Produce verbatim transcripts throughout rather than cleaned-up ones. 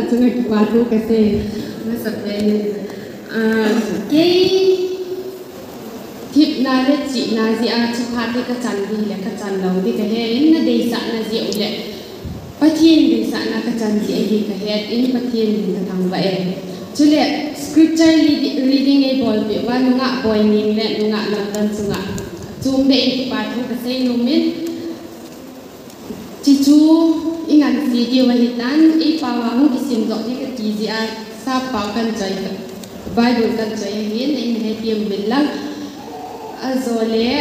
Chunga kipa thu kasei. Masapen in, ah, kei thepna le chihna jeh a chaphat hi kachan ding le kachan lou ding kahe in, nadeisahna jeh u le Pathen deisahna kachan jeh ahi kahet in Pathen min kathangvah e. Chule scripture readi-, reading eibolpeh uva nungah Boining le nungah London chunga chungdeh in kipa thu kasei nom in, Chuchu ingansei diu ahitan, eipaova hung kisimdoh ding kati jeh a, sappao kanchoi, Bible kanchoi ahin, eina hethem uvin lang. Ajole,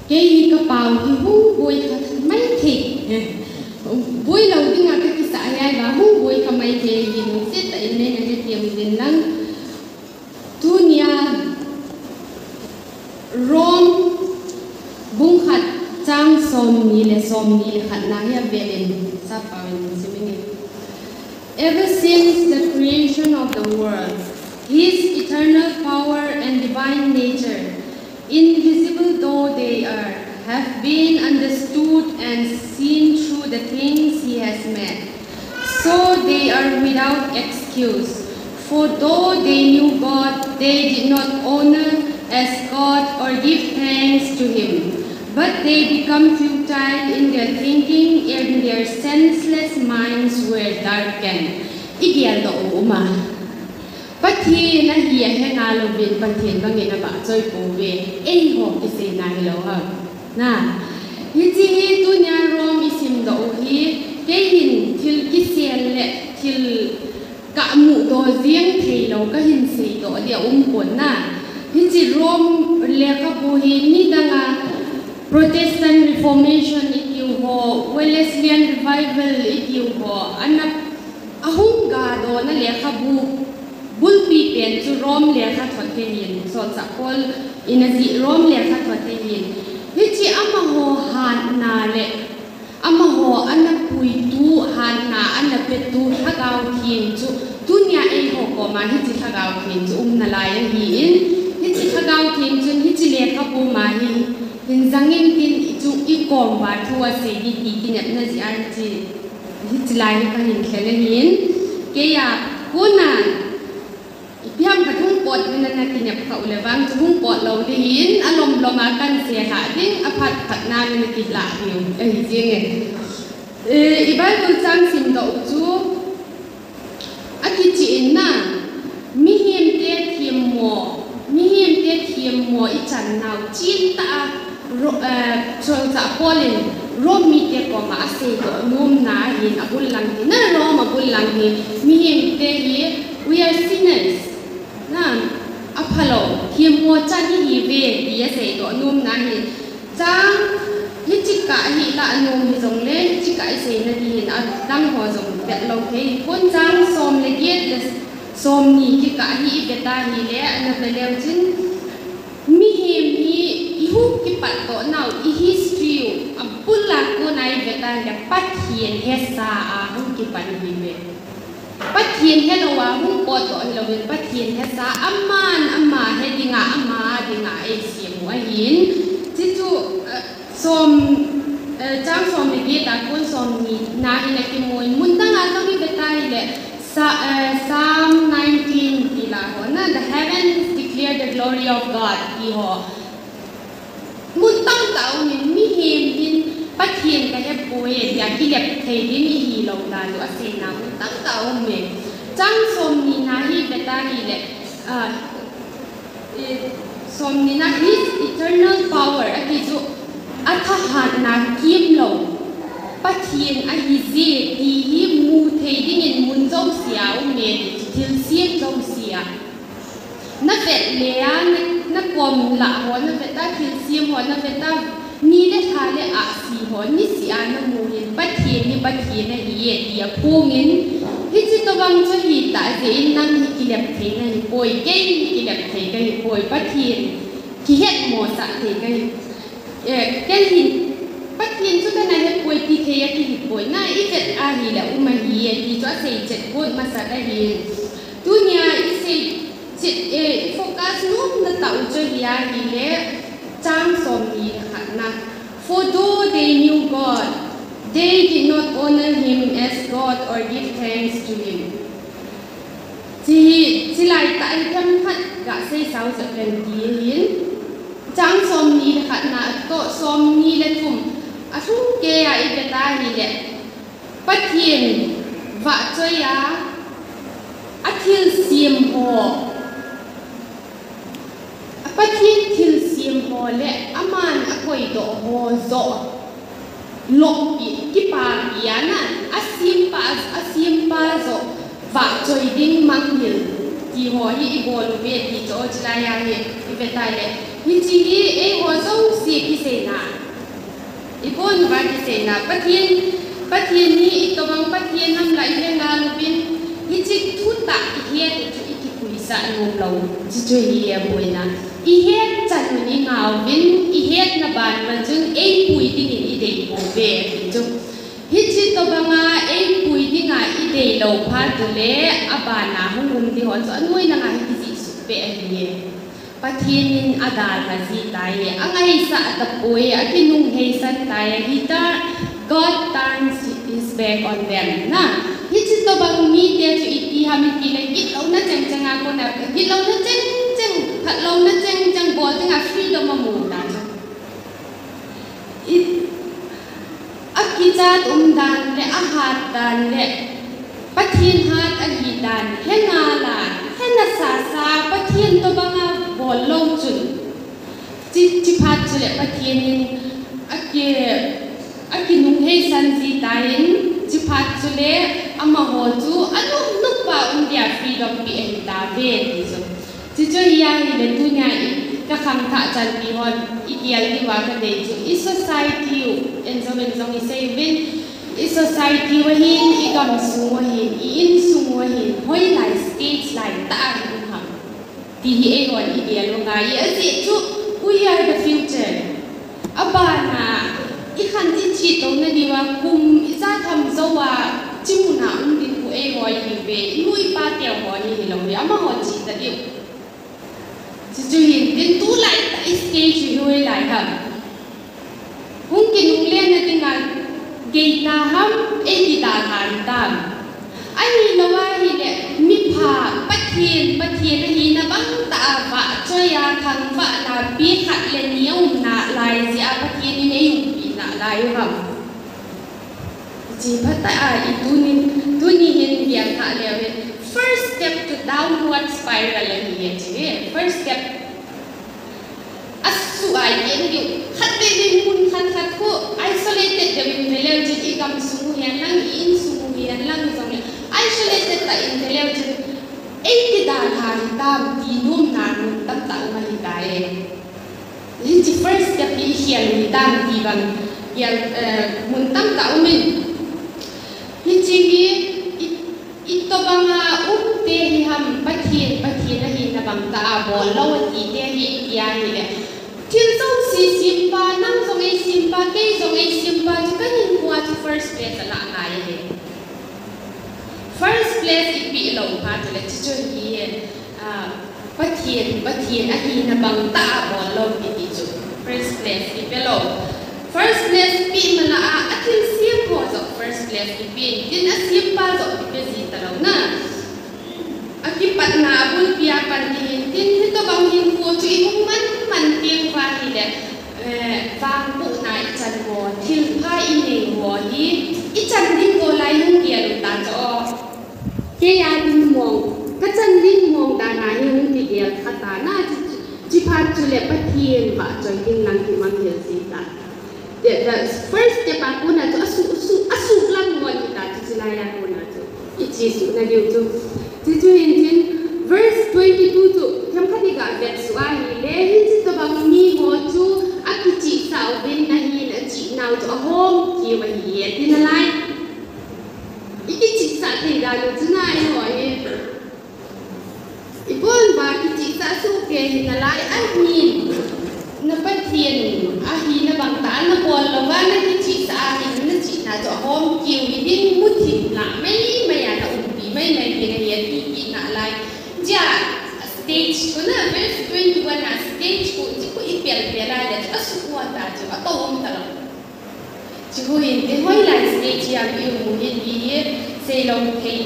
kei hi kapao hi hung boi kha maithei. Boi lou dinga kakisah ahi, ahivang hung boi kha maithei ahin, lungset tah in eina hethem uvin lang. Tunia Rome bung khat chang somni le somni le khatna hi avel in sappao in siminge. Ever since the creation of the world, his eternal power and divine nature, invisible though they are, have been understood and seen through the things he has made. So they are without excuse. For though they knew God, they did not honor as God or give thanks to him. But they become futile in their thinking, and their senseless minds were darkened. Igeldoh u uma. Pathen ahi ahenga louvin Pathen bangin avahchoi pouve. Eiho kiseina hilou ham. Na, hiche hi tunia Rome isimdoh u hi, kei hin thil kisel le thil kamudoh jeng theilou kahin seidoh ding aumpon na. Hiche Rome lekhabu hi nidanga Protestant Reformation itiu ho, Wesleyan Revival itiu ho, ana Ahung gadona lekhabu bulpi pen chu Rome lekhathot hi ahin, solchah Paul in ajih Rome lekhathot hi ahin. Hiche amaho hatna le amaho ana puitu, hatna ana petu Lhagao Theng chu tunia eiho koma hiche Lhagao Theng chu um nalai ahin, hiche Lhagao Theng chun hiche lekhabu ma hi hin jangin tin ichu ikom uva thu asei ding ti kinepna jeh a hiche Hiche lai hi kahin lhen ahin, keiya kona ipi ham khat hung pot ding ana kinep kha u le vang chu hung pot lou ding ahin, alom lom a kahin sei kha ding, aphat phat na le ana kilah diu ahi jenge. Eh, i Bible chang simdoh u chu, akichih in na, mihemte themmo, mihemte themmo ichan nau chentah a, Ro-, eh, solchah Paul in Rome mite koma aseidoh nomna ahin abul lang hi, na Rome abul lang hi, mihemte hi, we are sinners. Na, aphalou, themmo chan ihiuve, ti aseidoh nomna ahin. Chang, hiche kah hi lah nom hijongle, hiche kah isei nadiu hin, adang ho jong vet lou thei. Pon chang som le get le somni kikah hi ivet a ahile, ana ve leu chun, mihem hi ihung kipatdoh nau, i history u, abul a kona ivet a ahile, Pathen hesa a hung kipan ahiuve. Pathen helou a hung potdoh hilouvin, Pathen hesa, aman ama he dinga, ama dinga eisem u ahin. Chuchu, eh, som, eh, chang som le get a kon somni na hin akimun. Mun dang a jong ivet a ahile, Sa-, eh, Psalm nineteen ti lah ho na, "The heavens declare the glory of God," ti ho. Mun tamtah aumin, mihem hin Pathen kahepoi tia kilep thei ding ihilou dan u aseina mun tamtah aume. Chang somni na hi ivet a ahile, ah, eh, somni na, his eternal power ati chu athahatna kimlou Pathen ahije ti hi mu thei dingin mun jousea aume ti chu thilsem jousea. Na vet le a, na, na kom lah ho, na vet a thilsem ho, na vet a ni le lha le ahsi ho, niseh a na mu hin, Pathen hi Pathen ahi e, ti aphongin, hiche tobang chu ahitah jeh in nang hi kilep thei nahi poi, kei hi kilep thei kahi poi, Pathen kihetmosah thei kahi. Eh, kei hin, Pathen chu kana hepoi ti thei akihi poi, na ivet a ahile um ahi e, ti chu asei chet got masat ahi. Tunia isei chet, eh, ifocus nomna tah u chu hi ahile, chang somni le khatna. For though they knew God, They did not honor him as God or give thanks to him. Chi, chi lai tah hi themkhat gasei sao jep leng ti ahin. Chang somni le khat na toh somni le thum. Alhum keiya ivet a ahile. Pathen vahchoi a, athilsem ho. Pathen thilsem ho le aman akoidoh ho joh. Loppi, kipapi a na, asempa, asempa joh. Vahchoi ding manghil. Ti ho hi ibol uve ti chu chulai a hi, ivet a ahile. Hiche hi eiho jouse kiseina. Ibon uva kiseina, Pathen, Pathen hi itobang Pathen ham lai le ngal uvin, hiche thutah ihet u chu ikipuisah nom lou, chuchu hi aboina. Ihet chan un ingah uvin, ihetna ban ma chun eipui dingin idei pouve, ti chu. Hiche tobanga eipui dinga idei lou phat ule, abana hung um di ho chu anoina nga hi kijih suh peh ahi. Pathen in adalha ji tai, angaisah tapoi, akinungheisan tai, he tur-, God turns his back on them. Na, hiche tobang mite chu iti ham itile, gitlouna chengcheng a kona, gitlouna chengcheng, phatlouna chengcheng bol dinga freedom amu ta chu. I, akichat um dan le, ahat dan le, Pathen hat ahi dan, he ngal a, he nasasa, Pathen tobanga bol lou chun. Chi, chiphat chule Pathen in aki, akinungheisan ji tan, chiphat chule amaho chu anop nop a um dia freedom pe ahi tauve ti chu. Chuchu hi ahile tunia i kakhangthah chanpi hon igel diuva kadei chu i society u, en jong en jong isei uvin, i society u ahin, i gamsung u ahin, i insung u ahin, hoilai stage lai tah a i um ham ti hi eihon igel u ngai. Ajeh chu we are the future. Abana, ikhan iche touna diuva kum ijat ham jouva, chi muna um ding u eiho ihiuve, inu ipa teho hi hilou ve, amaho che ta diu. Chuchu hin tin tulai tah i stage hi hoilai ham. Hung kinungle na dinga gei ta ham, eiti dalha hitam. Ahilou ahile, mipha, Pathen, Pathen ahina bang tah a vahchoi a, thangvahna pi khat le ni aum nalai jeh a Pathen in eiumpi nalai u ham. Hiche phat a, i tuni, tuni hin gel thah leu hin, first step to downward spiral ahi e, hiche first step. Asuh a i gen diu, khatvei vei mun khat khat khu isolated deuh in ve leu chun, i gamsung u hihen lang, i insung u hihen lang jong le, isolated tah in ve leu chun, eiti dalha hitam ti nomna mun tamtah um ahitai. Hiche first step hi i khel u hitam ti bang, khel, eh, mun tamtah um in. Hiche hi, i, itobanga umte hi ham Pathen, Pathen ahina bang tah a bol lou ati te hi, iti ahile. Thil jouse sempa, nang jong eisempa, kei jong eisempa, chu kahinkhoa chu first place a lah ngai ahi. First place i peh lou phat ule, chuchu hi, ah, Pathen, Pathen ahina bang tah a bol lou kiti chu. First place i pe lou. First place peh mala a, athilsem ho joh first place i pe. Tin asempa joh i pe ji talou na. Akipatna abulpi a pan ihin tin, hitobang hinkho chu i hung man man teng uva ahile, eh, vangbohna i chan ho, thilpha i nei ho hi, i chan ding ho lai hung gel u ta chu. Kei a ding mong, ka chan ding mong dan a hi hung kigel kha ta na, chi, chi, chiphat chule Pathen vahchoi ding lang kimang hel ji ta. The, the first step a kona chu asuh, asuh, asuh lang mo ni ta chu, chulai a kona chu. I che suh na diu chu. Chuchu hin tin, verse twenty-two chu, themkhat i ga vet suh ahile, hiche tobang mi ho chu, akichehsah uvin ahin, achehnau chu ahom keu ahi e, ati nalai. I kichehsah thei dan u chu na eiho hi. Ibon uva kichehsah soh kei hinalai, ahin, na Pathen ahina bang tah a na bol louva na kichehsah ahin, na chehna chu ahom keu hiding, muthim lah mai mai a na umpi mai mai ding ahi, ati kit nalai. Chea stage khu na, verse twenty-one a stage khu, chi khu i pel pel a le, asuh uva ta chu, atou um talou. Chu hin, te hoilai stage a i um u hin ti hi seilou thei.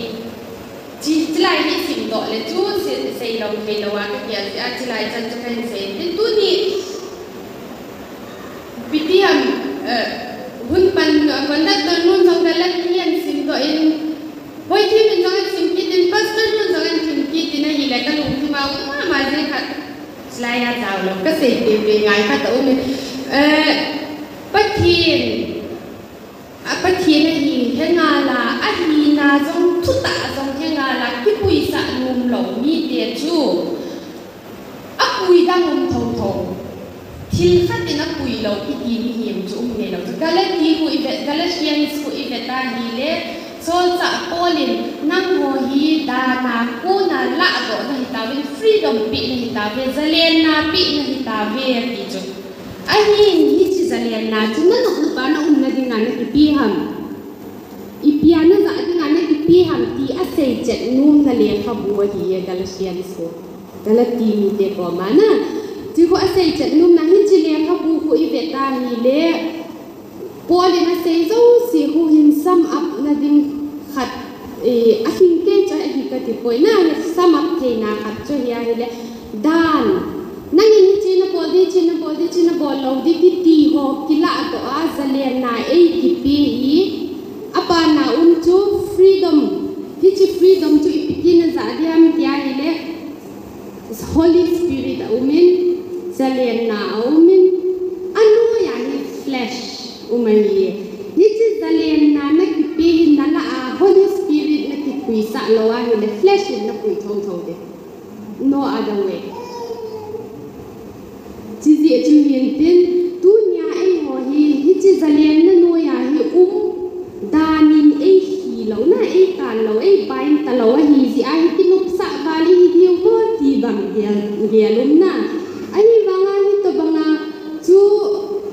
Chi, chilai hi simdoh le chu se-, seilou thei lou a ka kial a, chilai chan chu kahin sei. Tin tuni, P T M, eh, hun pan, eh, conductor nun jong Galatian simdoh in, Boithem in jong ahin sim kit in, pastor nun jong ahin sim kit in ahile, ka lungthim a um mama jeh khat. Chilai a jao lou, ka sei teve ngai khat aum in. Eh, Pathen, a Pathen ahi, he ngal a, ahina jong, thutah jong he ngal a, kipuisah nom lou mite chu. Apui dang um thotho. Thil khat in apui lou, kiti mihem chu um ngai lou. Galati khu i vet, Galatians khu i vet a hile, Solchah Paul in, nangho hi dan a kon a lahdoh na hi tauve, freedom peh na hi tauve, zalenna peh na hi tauve, ati chu. Ahin, hiche zalenna chu nanop nop a na umna dinga na kipe ham. Ipi a na jah dinga na kipe ham ti asei chet nomna lekhabu ahi e Galatians khu. Galati mite koma na. Chu khu asei chet nomna hiche lekhabu khu i vet a hile. Paul in asei jouse khu hin sum up na ding khat, eh, ahing kei chu ahi kati poi na, sum up theina khat chu hi ahile. Dan. Nangin hiche na bol ding, hiche na bol ding, hiche na bol lou ding kiti ho, kilahdoh a, zalenna ei kipe hi. Apat na um chu freedom. Hiche freedom chu ipi ti na jah ding ham ti ahile. Holy Spirit aum in, zalenna aum in, anoiya hi flesh um ahi. Hiche zalenna na kipe hi na lah a, Holy Spirit na kipuisah lou ahile, flesh in na pui thotho ding. No other way. Chijeh chun hintin, tunia eiho hi, hiche zalenna noiya hi um, danin ei hi lou na, ei kan lou, ei bind ta lou ahi jeh a hi kinopsah val ihi diu vo ti bang gel, gel um na. Ahivanga hitobanga chu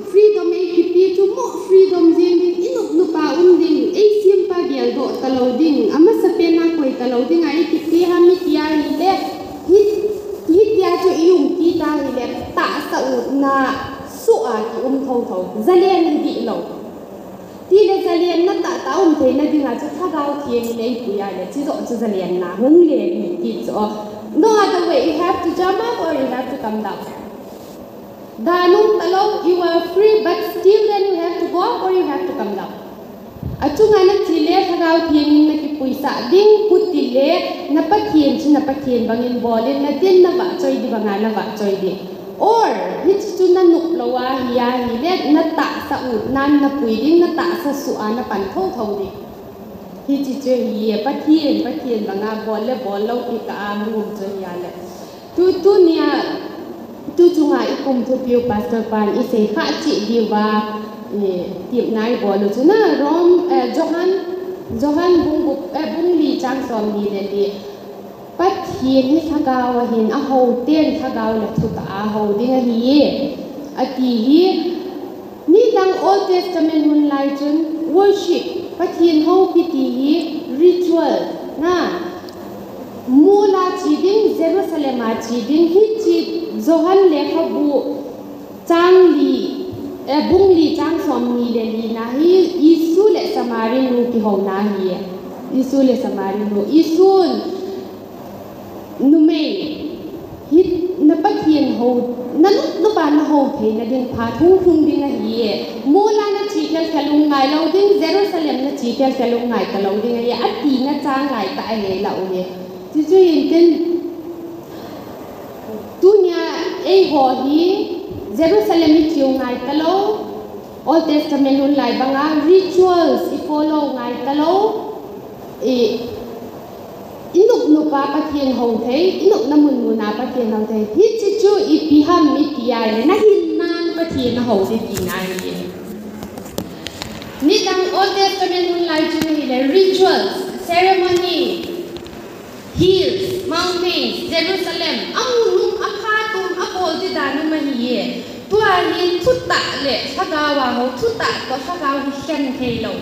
freedom ei kipe chu mo freedom jing ding, inop nop a um ding, ei sempa geldoh ta lou ding, amasapen a koi ta lou ding a ei kipe ham iti ahile, hi, hitia chu i um kit ahile, tahsa utna soh a ki um thotho, zalen hi dih lou. Tile zalenna tahtah um theina dinga chu Lhagao Theng in eipui ahile, chujoh chu zalenna hung len hi ti chu. No other way, you have to jump up or you have to come down. Dan um ta lou, you are free, but still then you have to go up or you have to come down. Achunga na che le Lhagao Theng in na kipuisah ding, kiti le na Pathen chu na Pathen bangin bol in, na din na vahchoi ding banga na vahchoi ding. Or, hiche chu na nop lou ahi ahile, na tahsa utnan na pui ding, na tahsa soh a na pan thotho ding. Hiche chu hi, Pathen, Pathen banga bol le bol lou kikah a hung um chu hi ahile. Tu, tunia, tu chunga i kum thupiu Pastor pan i sei khah cheh diuva, eh, tepna i bol u chu na Rom, eh, Johan, Johan bung gup, eh, bung li chang somni le li. Pathen hi Lhagao ahin, ahou ten Lhagao le thutah a hou ding ahi, ati hi. Nidang Old Testament hun lai chun worship, Pathen hou kiti hi ritual na. Mol a che ding, Jerusalem a che ding, hiche Johan lekhabu chang li, eh, bung li chang somni le li na hi Jesu le Samari nu kihouna hi. Jesu le Samari nu. Jesun Numei, hi na Pathen hou, na nop nop a na hou theina ding phat hung lhung ding ahi e. Mol a na che khel khel u ngai lou ding, Jerusalem na che khel khel u ngai ta lou ding ahi, ati na chang lai tah ahi lou e. Chuchu hintin, tunia eiho hi Jerusalem i che u ngai ta lou, Old Testament hun lai banga rituals i follow ngai ta lou, i, i nop nop a Pathen hou thei, i nopna mun mun a Pathen hou thei. Hiche chu ipi ham iti ahile, na hinnan Pathen na hou thei tina ahi. Nidang Old Testament hun lai chu ahile, rituals, ceremony, hills, mountains, Jerusalem, amun um, aphat um, abol ding dan um ahi e. Tua hi thutah le Lhagao a hou, thutah toh Lhagao hi khen thei lou.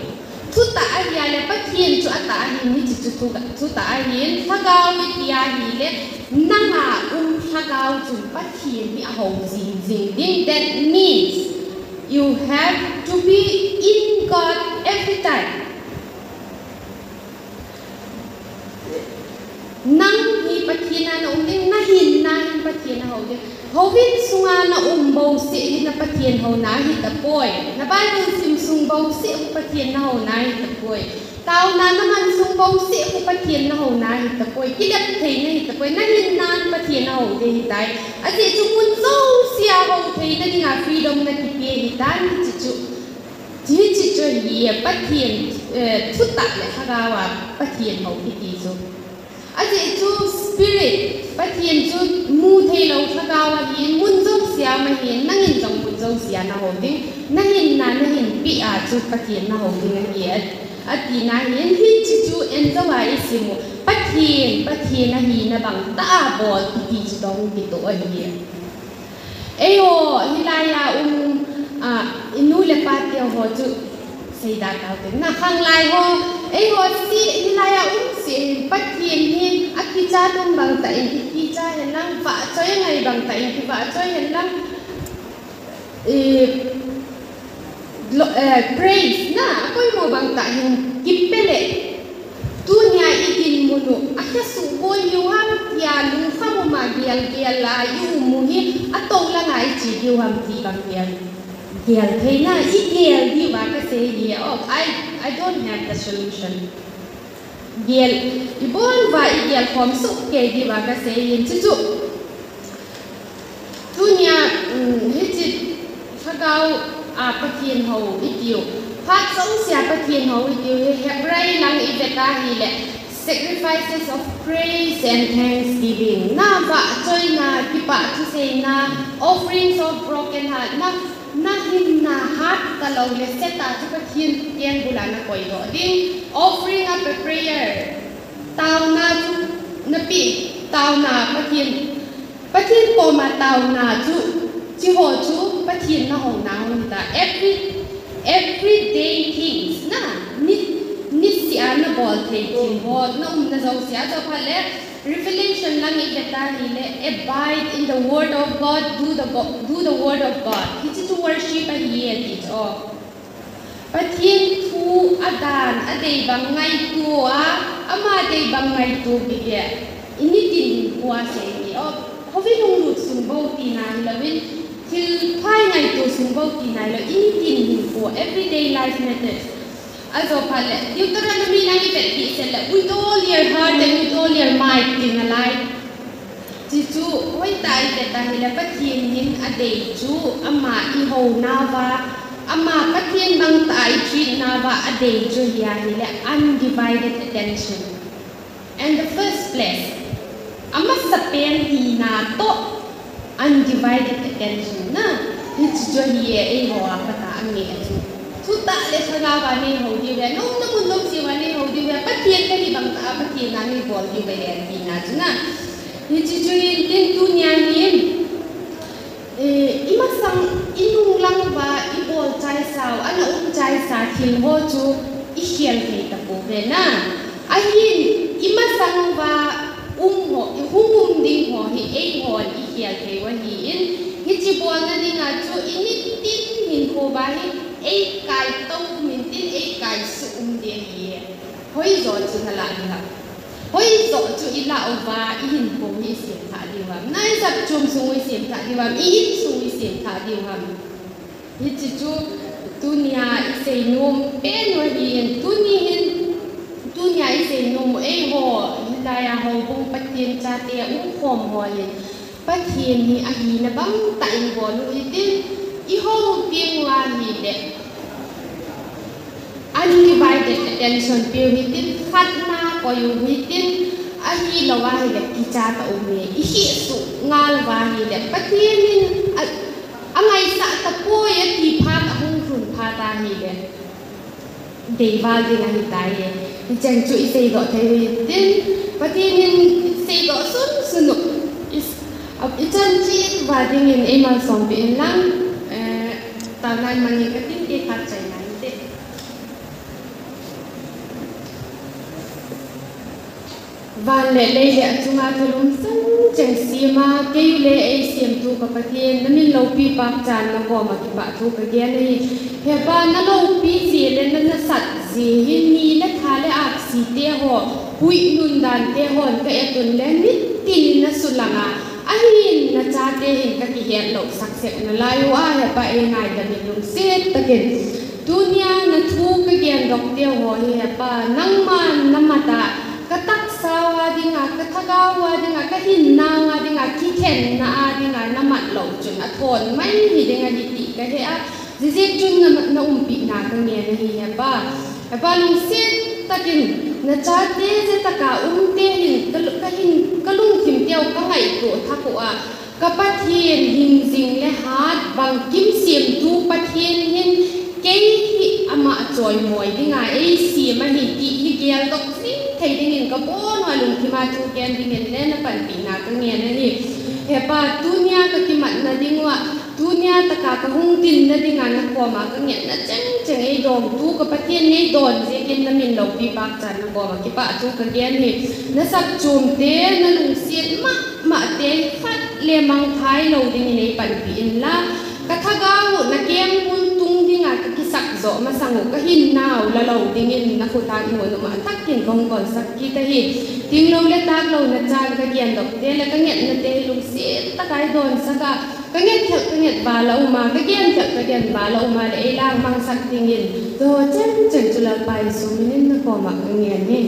Thutah ahi a le Pathen chu atah ahin, hiche chu thu, thutah ahin, Lhagao iti ahile, nanga um Lhagao chun Pathen hi ahou jing jing ding, that means, You have to be in God every time. Nang hi Pathen a na um ding, na hinna hin Pathen na hou ding. Houin sunga na um bouseh hi na Pathen houna hi tapoi. Na Bible sim sung bouseh hi Pathen na houna hi tapoi. Taona na man sung bouseh hi Pathen na houna hi tapoi. Kilep theina hi tapoi. Na hinna hin Pathen na hou ding ahitai. Ajeh chu mun jousea hou theina dinga freedom na kipe ahitan, hiche chu. Hiche chu hi Pathen, eh, thutah le lhagao a Pathen hou kiti chu. Ajeh chu spirit, Pathen chu mu thei lou lhagao ahin, mun jousea ma hin, nangin jong mun jousea na hou ding, na hinna, na hinpeh a chu Pathen na hou ding ahi, a, atina hin, hiche chu en jou a i sim u, Pathen, Pathen ahina bang tah a bol kiti chu toh kitoh ahi. Eiho, hilai a um, a, i nu le pa te ho chu, seida tau te. Na khanglai ho, eiho si, hilai a um si, Pathen hi, akicha tum bang tah in, i kicha hen lang, vahchoi ngai bang tah in, kivahchoi hen lang, eh, lo-, eh, praise na, apoimo bang tah in, kipe le, Tunia i dinmun u, akhesuh boi hiu ham tia lungkham um a gel gel a i um u hi, atoh langa i che diu ham ti bang gel, gel theina, i gel diuva kasei hi, oh, I, I don't have the solution. Gel, i bol uva i gel khom soh kei diuva kasei in, chuchu. Tunia, um, hiche lhagao a Pathen hou i tiu. Phat jousea Pathen hou i tiu hi Hebrai lang i vet a hile. Sacrifices of praise and thanksgiving. Na vahchoina, kipah thuseina, offerings of broken heart. Na, na hinna hat talou le seta chu Pathen keng bula na koidoh ding. Offering up a prayer. Taona chu na pe, taona Pathen Pathen koma taona chu, chiho chu Pathen na houna hung hita. Every, everyday things na, ni, nisea na bol thei thil ho, na umna jousea, chu phat le Revelation lang i vet a hile, abide in the word of God, do the go-, do the word of God. Hiche chu worship ahi e ti chu. Pathen thu adan, adei bang ngaito a, ama dei bang ngaito bebe. I nitin hinkho a sei ni o. Houin hung lut sung bou tina hilouvin, thil phai ngaito sung bou tina hilou, i nitin hinkho, everyday life matters. Ajo phat le, Deuteronomy lang i vet ding seh le, with all your heart and with all your might, tina lai. Chuchu, hoitah i vet a hile Pathen hin adei chu ama i hounauva, ama Pathen bang tah a i treatnauva adei chu hi ahile undivided attention. And the first place, amasapen hina toh undivided attention na, hichu chu hi e, eiho a pat a angeh chu. Thutah le lhagao va nei hou diu ve, nom na mun nom seuva nei hou diu ve, Pathen kahi bang tah a Pathen a nei bol diu ve le tina chu na. Hichu chu hin tin tunia hin, eh, i masang, i nunglang uva, i bol chaisau, ana um chaisa thil ho chu i khel thei tapouve na. Ahin, i masang uva um ho, i hung um ding ho hi eihon i khel thei u ahin, hiche bolna dinga chu i nitin hinkho uva hi ei kaitou um intin, ei kaisuh um ding ahi. Hoijo chu nalah ding ham. Hoijo chu ilah uva, i hinkho hi i semthah diu ham. Na i jat chom sung u i semthah diu ham. I insung u i semthah diu ham. Hiche chu tunia i seinom pen u ahin, tuni hin, tunia i seinom u eiho, hilai a houbung Pathen chate um khom ho hin. Pathen hi ahina bang tah in bol u hitin, i hou teng uva hile. Undivided attention peu hitin, khatna koi u hitin, ahilou ahile kicha tah u hi, i hisuh ngal uva hile, Pathen in a, angaisah tapoi ati phat, ahung lhun phat ahile. Deival ding ahitai. Hicheng chu i seidoh thei u hitin, Pathen in seidoh sunsun u. I s-, a, i chan cheh uva dingin eimalsom peh in lang, eh, taona in mangin katin, kei phat chai ngai inte. Van le lei le achunga thalum chengcheng sema, kei le ei semtu ka Pathen, na min loupi pahchan na koma kipah thu ka gen ahi. He Pa, na loupi jeh le na nasat jeh hin ni le tha le aksi te ho, huinun dan te hon ka et un le nitin na sulanga, ahin na chate hin ka kihet lou sak sek nalai uva, he Pa, ei ngaidam in lungset takin. Tunia na thu ka gen doh teu ho hi, he Pa, nangman na mat a, ka taksa uva dinga, ka thagau uva dinga, ka hinna uva dinga, kikhenna a dinga na mat lou chun athon mai hi ding ahi ti ka he a, jeh chun na, na umpina ka ngen ahi, he Pa. He Pa, lungset takin na chate jeh taka um te hin, ka, ka hin, ka lungthim teu ka ngaito thak uva, ka Pathen hingjing le hat bangkim semtu Pathen hin kei hi ama choimoi dinga ei sem ahi ti hi geldoh jing thei dingin ka bon uva lungthima thu gen dingin le na panpina ka ngen ahi. He Pa, tunia ka kimatna ding uva, tunia taka ka hung dinna dinga na koma ka ngetna chengcheng ei dongtu ka Pathen, nei don jeh in na min loupi pahchan na koma kipah thu ka gen ahi. Na sak chom te, na lungset mama te khat le mangthai lou dingin ei panpi in la, ka thagau u na kengmun tung dinga ka kisak joh masang u, ka hinnau la lou dingin na khut a ngun um a takin ka hung konsak kit ahi. Tinglou le taklou na chan ka gen doh te le ka ngetna te hi lungset taka ei donsak a, ka nget khel ka nget val a um a, ka gen khel ka gen val a um a le ei lang mangsak dingin, tu chengcheng chu Lalpa Jesu minin na koma ka ngen ahi.